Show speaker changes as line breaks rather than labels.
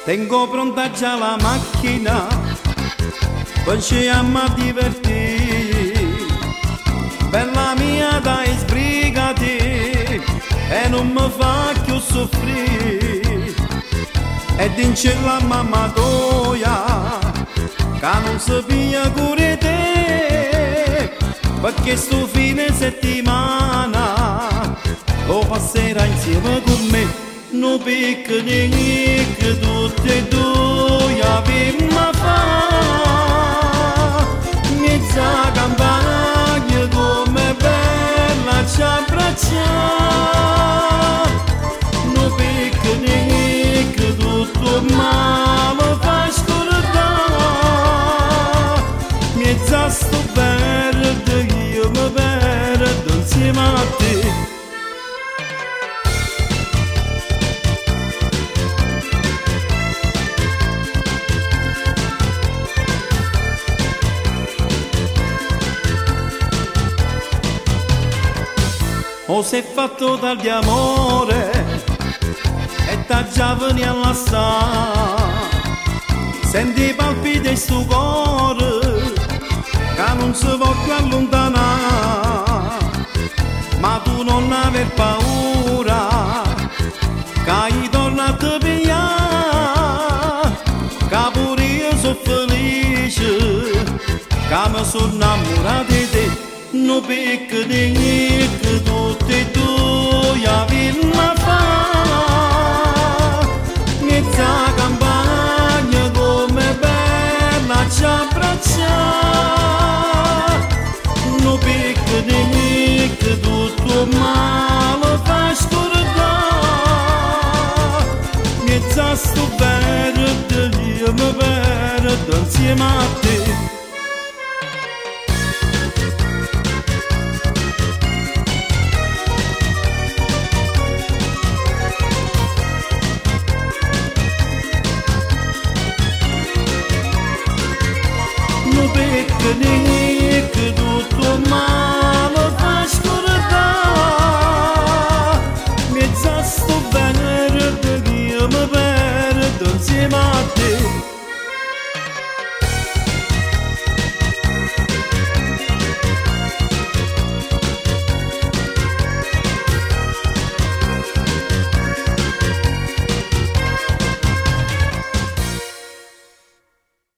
Tengo pronta già la macchina, poi ci amo a divertire. Bella mia dai sbrigati e non mi fa più soffrire. E dice la mamma tua che non si piglia cura te, perché sto fine settimana lo passerà insieme con me. Nu picnic tutti e due avemmo fa, mezza campagna come bella ci abbraccia. Nu picnic tutto male fa scordare, mezza sto verde io mi perdo insieme a te. O si è fatto tardi amore e t'ha già venuto a lasciare. Senti i palpiti di sto cuore che non si può più allontanare. Ma tu non aver paura che io torno a te pigliare, che pure io sono felice che mi sono innamorato di te. Nu picnic tutti e due avemmo fa, mezza campagna come bella ci abbraccia. Nu picnic tutto male fa scordare, mezza sto verde io mi perdo insieme a te. Nu picnic tutto male fa scordare, mezza sto verde io mi perdo insieme a te.